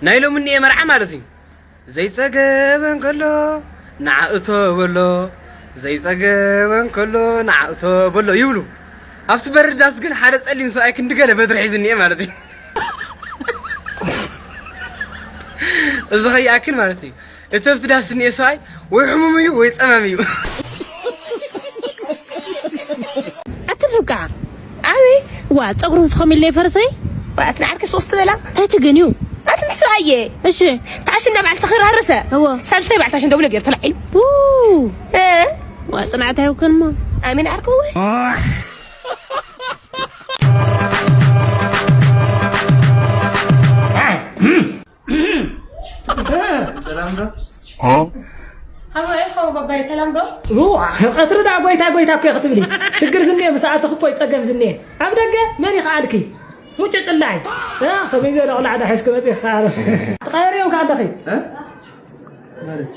ናይ ሎሚ እኒኤ መርዓ ማለት እዩ። ዘይጸገበ እንከሎ ንዓ እቶ በሎ፣ ዘይጸገበ እንከሎ ንዓ እቶ በሎ ይብሉ። ኣብቲ በሪ ዳስ ግን ሓደ ጸሊም ሰብኣይ ክንዲ ገለ በትሪ ሒዙ እኒኤ ማለት እዩ። እዚ ኸይኣክል ማለት እዩ። እቲ ኣብቲ ዳስ እኒኤ ሰብኣይ ወይ ሕሙም እዩ ወይ ጸማም እዩ። ኣቲ ርብቃ። ኣቤት። ዋ፣ ጸጉሩ ንስኹም ኢለ ይፈርሰይ? ዋ፣ ኣቲ ንዓርከ ሶስት በላ። እንታይ ትገንዩ? ኣቲ ንሱ ኣየ። እሺ። ታሽና በዓል ሰኺራ ርሰ። እዎ። ሳልሳይ በዓል ታሽን ደውለ ገይሩ ተላዒሉ። ው። እ? ዋ፣ ጽናዕታ ይውክን እሞ። ኣሜን ዓርከ ወይ? ሰላም ዶ? ሃ? ሃሎ፣ ኤርትራዊ ባባይ፣ ሰላም ዶ? ዋ፣ ቀትሪ ደኣ ጎይታ ጎይታ እኮ ክትብሊ። ሽግር ዝኔ ምስ ኣተኽ እኮ ይጸገም ዝኔ። ኣብ ደገ መን ይኸኣልኪ? ሙጭጭላይ። እ፣ ከመይ ዝበለ ቆልዓ ደኣ ሒዝኪ መጺኻ? ትቐየርዮም ከኣ ኣለኺ። እ? ማለት?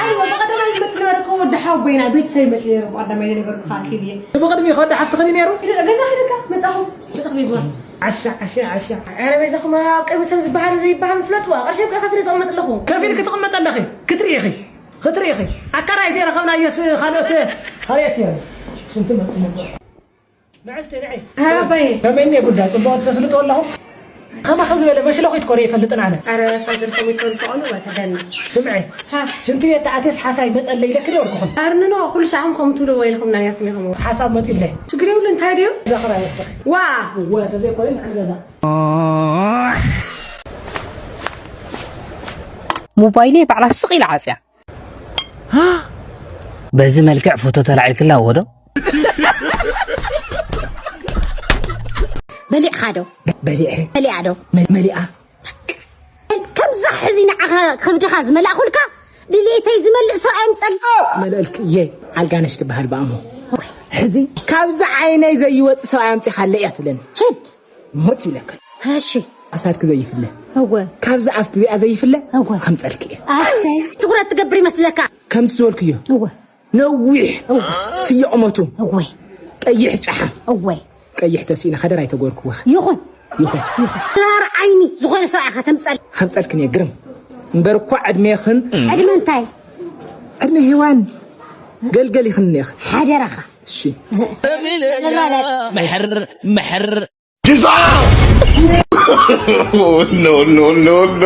ኣይወ፣ ብቐዳማይ ዝመጽእ ነበረ እኮ ወዲ ሓወቦይና፣ ቤተሰብ ይመጽእ ነይሩ ብቐዳማይ ዝነበርኩ ከኣ ኪድ እየ። ብቕድሚ ከወዲ ሓፍቲ ኸዲ ነይሩ? ኢሉ ገዛ ኸደካ መጻኹ፣ መጻኹ ይብዋ። ዓሻ፣ ዓሻ፣ ዓሻ። ኧረ በይዛኹም ኣብ ቅድሚ ሰብ ዝበሃል ዘይበሃል ፍለጥዋ። ቅርሺ ከፊለ ዝቕመጥ ኣለኹ። ከፊልኪ ትቕመጥ ኣለኺ። ክትርኢ ኢኺ። ክትርኢ ኢኺ። ኣካራይ ዘይረኸብናዮስ ካልኦት ኸርእየኪ እየ። ሽንቲ መጽእ ነበር። ንዕስቲ ንዒ። ኣባዬ። ከመይ እኒአ ጉዳይ? ጽቡቕ ተስልጦ ኣለኹ። ከማኺ ዝበለ መሽለኺት ኮረ ይፈልጥን ኣነ። ኣረ ፋዘር ከመይ ትፈልጦ ኣሉ ወተደና። ስምዒ። ሃ። ሽንቲ ቤት ተኣትየስ ሓሳይ መጸለይ ኢለኪ ዶ ወርኩኹም? ኣርንኖ ኩሉ ሻዕኹም ከምኡ ትብልዎ ኢልኹምና ነይርኩም ኢኹም። ሓሳብ መጺለይ። ችግር የብሉ፣ እንታይ ድዩ? ዘኽራ ወስኺ። ዋ! እወ፣ ተዘይኮይኑ ንዓል ገዛ። ሞባይለይ ባዕላ ስቕ ኢላ ዓጽያ። በዚ መልክዕ ፎቶ ተላዒልክላ እዎ ዶ? በሊዕኻ ዶ? በሊዐ። መሊኣ ዶ? መ-፣ መሊኣ። ከምዛ ሕዚ ንዓኻ ከብድኻ ዝመላእኹልካ ድሌተይ ዝመልእ ሰብኣይ ምጸል-። መልእልክ እየ። ዓልጋነሽ ትበሃል ብኣሞ። ሕዚ ካብዚ ዓይነይ ዘይወጽእ ሰብኣይ ኣምጺኻለይ እያ ትብለኒ። ሂድ። ሞት ይብለካ። እሺ። ክሳድኪ ዘይፍለ። እወ። ካብዚ ኣፍኪ እዚኣ ዘይፍለ። እወ። ከምጸልኪ እየ። ኣሰይ። ትኹረት ትገብር ይመስለካ? ከምቲ ዝበልክዮ። እወ። ነዊሕ። እወ። ስየ ቁመቱ። እወ። ቀይሕ ጨሓም። እወ። ቀይሕ ተስኢና ሓደራ ኣይተገበርክዎ። ይኹን። ይኹን። ራር ዓይኒ ዝኾነ ሰብኣይ ከተምጸል። ከምጸልክን እየ ግርም። እምበር እኳ ዕድሜኽን። ዕድመ እንታይ? ዕድመ ሄዋን። ገልገል ኢኽን እኒኤኽን። ሓደራኻ። እሺ። ምሕር፣ ምሕር። ኖ፣ ኖ፣ ኖ፣ ኖ።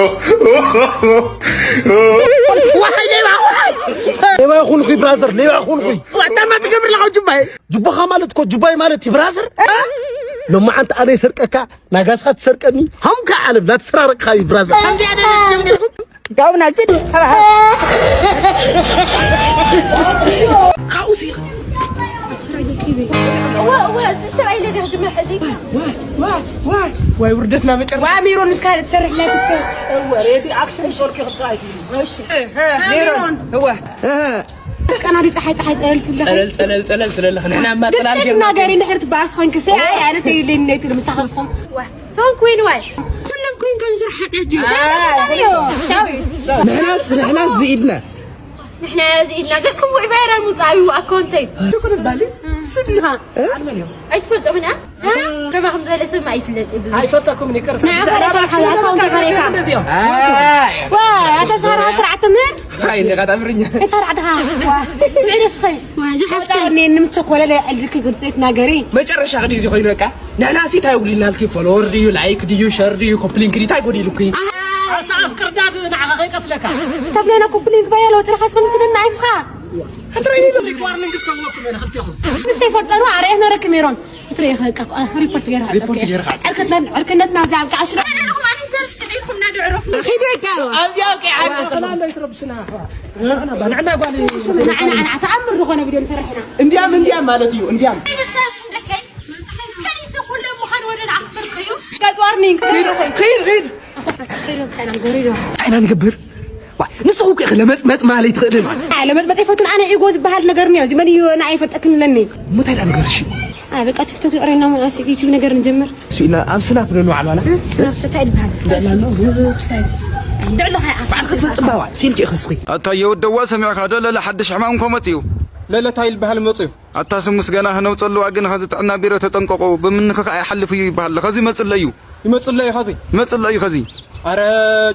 ዋይ፣ ሌባ፣ ዋይ። ሌባ ይኹንኺ ብራዘር፣ ሌባ ይኹንኺ። ዋጣማ ትገብር ለኻ ጁባይ። ጁባኻ ማለት እኮ ጁባይ ማለት እዩ ብራዘር። ሎማዓንቲ ኣነ ይሰርቀካ፣ ናጋስኻ ትሰርቀኒ። ሃምካ ዓለም ናትሰራረቅካ እዩ ብራዘር። ከምዚ ኣደረግኩም። ጋውና ጅድ። ካብኡ ሲ-፣ ወ-፣ ወ-፣ እዚ ሰብኣይ ለገ ድማ ሕዚ። ዋይ፣ ዋይ፣ ዋይ፣ ዋይ፣ ውርደትና መጨረሻ። ዋ፣ ሜሮን፣ ምስ ካልእ ትሰርሕ ናይ ቲክቶክ። እወ፣ ሬዲ ኣክሽን ሾርክ ክትሰኣይ ትይዙ። እሺ። እ፣ እ፣ ሜሮን፣ እወ። እ፣ ቀናዲ ፀሓይ፣ ፀሓይ ፀለል ትብለኺ። ፀለል፣ ፀለል፣ ፀለል ትለለኺ። ንሕና እማ ፅላል ድፍረት ጌርና። ናገሪ እንድሕር ትበኣስ ኮይንኪ፣ ሰይ፣ ኣይ፣ ኣነ ሰይ ኢለኒ ነይ ትብሊ፣ ምሳኻ ትኾን። ዋ፣ ቶም ኩን ዋይ። ኩሎም ኩን ከም ስራሕ ሓጢኣት ድዩ? ኣይ። ሻዊ። ንሕናስ፣ ንሕናስ ዝኢድና። ንሕና እዚ ኢድና ገጽኩም ወይ ቫይራል ምውጻእ እዩ ኣካውንተይ። ትኹን ባሊ ስድንኻ እ? ዓድ መን እዮም? ኣይትፈልጦምን እያ? እ? ከማኹም ዝበለ ሰብ ኣይፍለጥ እዩ ብዙሕ። ኣይፈልጠኩምን፣ ይቅርታ። ንዓ ብዛዕባ ፈረቃ ኣካውንት ፈረቃ። እንደዚኦም። ኣይ። ዋ፣ ኣታ ሳራ ስርዓት ትምህር? ኣይ፣ እንደ ቃጣ ብርኛ። እታ ራዕድኻ። ዋ፣ ስምዒ ደስኸይ። ዋ፣ ዝሓፍታ። ወጣ እኔ ንምቸኮለ ለይ ዕልልኪ ግልጽ ናገሪ። መጨረሻ ክዲ እዚ ኮይኑ በቃ። ንሕና ሲ እንታይ ጎዲልናልኪ? ፎሎወር ድዩ? ላይክ ድዩ? ሸር ድዩ? ኮፕሊንክ ድዩ? እንታይ ጎዲሉኪ? ኣታ ኣፍቅር ዳድ ንዓኻ ከይቀትለካ። ተብለና ኮፕሊንክ ቫይራል ወጥረኻ ስኾን ትደና ኣይስኻ። ሕትረይ ይብል። ሪኳርኒንግ እስከ ወኩም እየ ንኽልቴኹም። ንሰይ ፈጠሩ ኣርኣየ ነረክ ሜሮን። ሕትረይ ኸቃ ሪፖርት ገይርካ ሪፖርት ገይርካ። ዕርክነትና ዕርክነትና ኣብዚ ኣብቃ ሽራ። ንሕና ኢንተርስት ዲኹም ናድዕረፉ። ኺዱ ይቃሉ። ኣብዚ ኣብቂ ዓርኩ። ኸላሎ ይትረብሽና። ንሕና ጓል ንሕና ንሕና ተኣምር ዝኾነ ቪድዮ ንሰርሕ ኢና። እንዲያም እንዲያም ማለት እዩ። እንዲያም። ኣይነሳት እንደከይ። እስከ ሊሰ ኩለ ምዃን ወደ ንዓኽ ብርቅ እዩ። ጋዝ ዋርኒንግ። ኺድ፣ ኺድ፣ ኺድ። እንታይ ኢና ንገብር? ዋ፣ ንስኹ እኮ ኢኺ ለመጽመጽ ማለት ትኽእልን ማለት። ኣይ፣ ለመጽመጽ ኣይፈቱን ኣነ። ኢጎ ዝበሃል ነገር እኒኦ። እዚ መን እዩ? ንዓይ ይፈልጠክን ኣለኒ። እሞ እንታይ ደኣ ንገር እሺ? ኣይ፣ በቃ ቲክቶክ ይቕረና እሞ፣ ኣስ-፣ ዩቲዩብ ነገር ንጀምር። እሱ ኢና ኣብ ስናፕ ንንባዕ ባላ። እ? ስናፕ ቻት እንታይ ይበሃል? ደዕላ ኣሎ፣ ዝብል ክስታይ። ደዕላ ኸይ ዓሳ። ባዕልኺ ትፈልጢ እምባ ዋ፣ ሲልኪ ኢኺ እስኺ። ኣታ የወደዋ ሰሚዕካ ዶ ለለ ሓድሽ ሕማም እኮ መጽዩ። ለለ እንታይ ይበሃል መጽዩ? ኣታ ስሙስ ገና ክነውጸልዋ ግን ኸዚ ጥዕና ቢሮ ተጠንቀቑ፣ ብምንክኻእ ይሓልፍ እዩ ይበሃል። ኸዚ ይመጽእ ኣሎ እዩ። ይመጽእ ኣሎ እዩ ኸዚ። ይመጽእ ኣሎ እዩ ኸዚ። ኣረ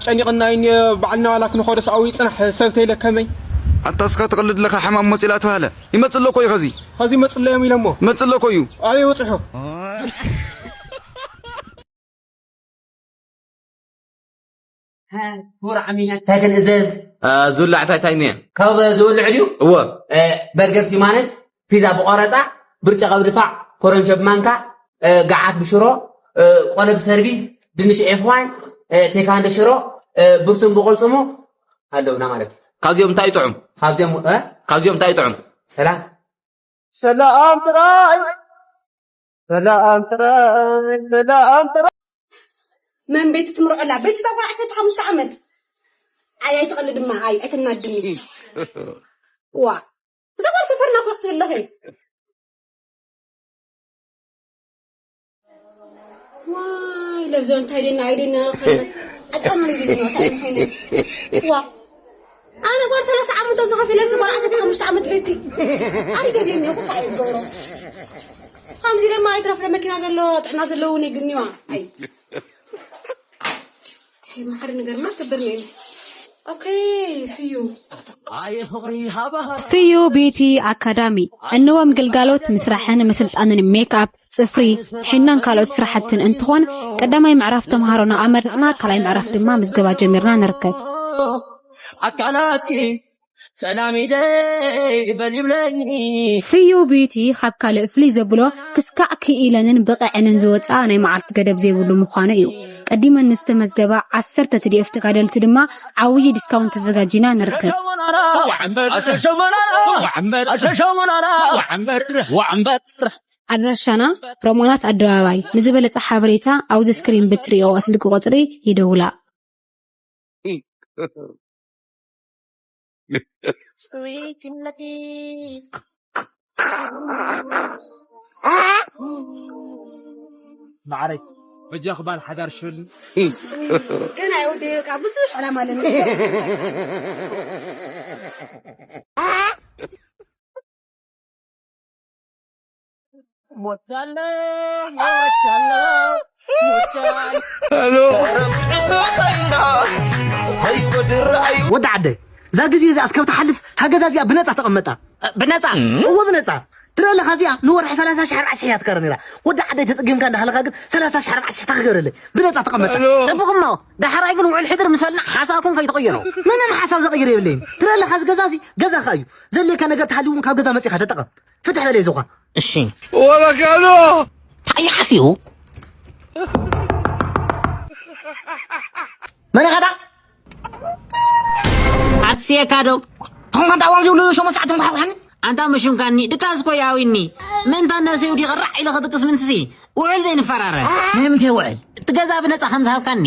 ጨኒቕና እየ ባዕልና ዋላ ክንኸዶ ሰብኣዊ ይጽናሕ ሰብ ተይለ ከመይ? ኣታ እስኻ ትቕልድ ኣለኻ፣ ሕማም መጺላ ተባህለ። ይመጽእ ኣሎ እኮ እዩ ኸዚ። ኸዚ መጽእ ኣሎ እዮም ኢሎሞ። መጽእ ኣሎ እኮ እዩ። ኣበይ በጺሑ? ክቡር ዓሚና እንታይ ክንእዘዝ? ዝብላዕ እንታይ እንታይ እኒአ? ካብ ዝብልዕ ድዩ? እወ። በርገር ቲማነስ፣ ፒዛ ብቆረፃ፣ ብርጭ ቀብድፋዕ፣ ኮረንሸ ብማንካ፣ ገዓት ብሽሮ፣ ቆለ ብሰርቪስ፣ ድንሽ ኤፍዋን፣ ቴካንዶ ሽሮ፣ ብርቱን ብቆልፅሙ ኣለውና ማለት እዩ። ካብዚኦም እንታይ ይጥዑም? ካብዚኦም እ? ካብዚኦም እንታይ ይጥዑም? ሰላም ሰላም ጥራይ፣ ሰላም ጥራይ፣ ሰላም ጥራይ። መን ቤቲ ትምርዖላ? ቤቲ እዛ ጓል ዓሰርተ ሓሙሽተ ዓመት። ኣይ ኣይትቐልድ ድማ፣ ኣይ ኣይተናድኒ። ዋ እዛ ጓል ተፈርና ኮት ዘለኺ። ዋይ ለብዘ እንታይ ደና ኣይደና ኸነ ኣጣና ነው ይደና እንታይ ኾነ። ዋ ኣነ ጓል ሰላሳ ዓመት ኣብዚ ከፊለ ኣብዚ ጓል ዓሰርተ ሓሙሽተ ዓመት ቤቲ ኣሪገ ደኒ ቁጣ ይዞሮ። ከምዚ ደማ ኣይትረፍ መኪና ዘሎ ጥዕና ዘለዎ ነግንዋ። ኣይ ማሕሪ ነገር ማ ትብር ነው። ኦኬ ፍዩ ፍዩ ቢዩቲ ኣካዳሚ ዕንወም ግልጋሎት ምስራሕን ምስልጣንን ሜክኣፕ፣ ጽፍሪ፣ ሒናን ካልኦት ስራሕትን እንትኾን ቀዳማይ ምዕራፍ ተምሃሮና ኣመርቕና ካልኣይ ምዕራፍ ድማ ምዝገባ ጀሚርና ንርከብ። ኣካላትኪ ሰላም ይደይ በል ይብለኒ። ፍዩ ቢዩቲ ካብ ካልእ ፍልይ ዘብሎ ክስካዕ ክኢለንን ብቐዐንን ዝወፅኣ ናይ መዓልቲ ገደብ ዘይብሉ ምዃኑ እዩ። ቀዲመን ንዝተመዝገባ ዓሰርተ ቲ ዲ ኤፍ ተጋደልቲ ድማ ዓብዪ ዲስካውንት ተዘጋጂና ንርከብ። ኣድራሻና ሮማናት ኣደባባይ። ንዝበለጸ ሓበሬታ ኣብዚ ስክሪን ብትሪኦ ስልኪ ቁፅሪ ይደውላ። ማዕረይ በጃ ክባል ሓዳር ሽል ገና ይወደ በቃ ብዙሕ ዕላማ ኣለኒ። ሞቻለሁ ሞቻለሁ ሞቻለሁ። ወዲ ዓደይ እዛ ግዜ እዚኣ እስከብ ትሓልፍ እታ ገዛ እዚኣ ብነፃ ተቐመጣ። ብነፃ? እወ ብነፃ። ትርኢ ኣለኻ እዚኣ ንወርሒ ሰላሳ ሺሕ ኣርባዕተ ሺሕ እያ ትከረ ነይራ። ወዲ ዓደይ ተፀጊምካ እንዳሃለኻ ግን ሰላሳ ሺሕ ኣርባዕተ ሺሕ ታክገረለይ ብነፃ ተቐመጣ። ፅቡቕ እሞ ዳሕራይ ግን ውዕል ሕድር ምስ በልና ሓሳብኩም ከይትቕይሩ። ምንም ሓሳብ ዘቕይር የብለይን። ትርኢ ኣለኻ እዚ ገዛ እዚ ገዛኻ እዩ። ዘድልየካ ነገር ተሃልዩ እውን ካብ ገዛ መፂኻ ተጠቐም። ፍትሕ በለይ ዞኻ። እሺ። ወበካሉ። እንታይ ሓስዩ? መን ኢኻ ዳ? ኣትስየካ ዶ? ቶንካ እንታይ ዋንዚ ውሉ ሸሞን ሰዓት ቶንካ ሓውሓኒ? ኣንታ መሽምካኒ ድቃስ እኮ ያዊኒ። ምእንታ ነብሰይ ውዲቐ ራዕ ኢለ ክጥቅስ ምንትሲ ውዕል ዘይንፈራረ። ናይ ምንታይ ውዕል? እቲ ገዛ ብነጻ ከም ዝሃብካኒ።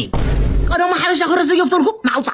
ቀደሙ ሓበሻ ክብረት ዘየፍተልኩም ናውጻ።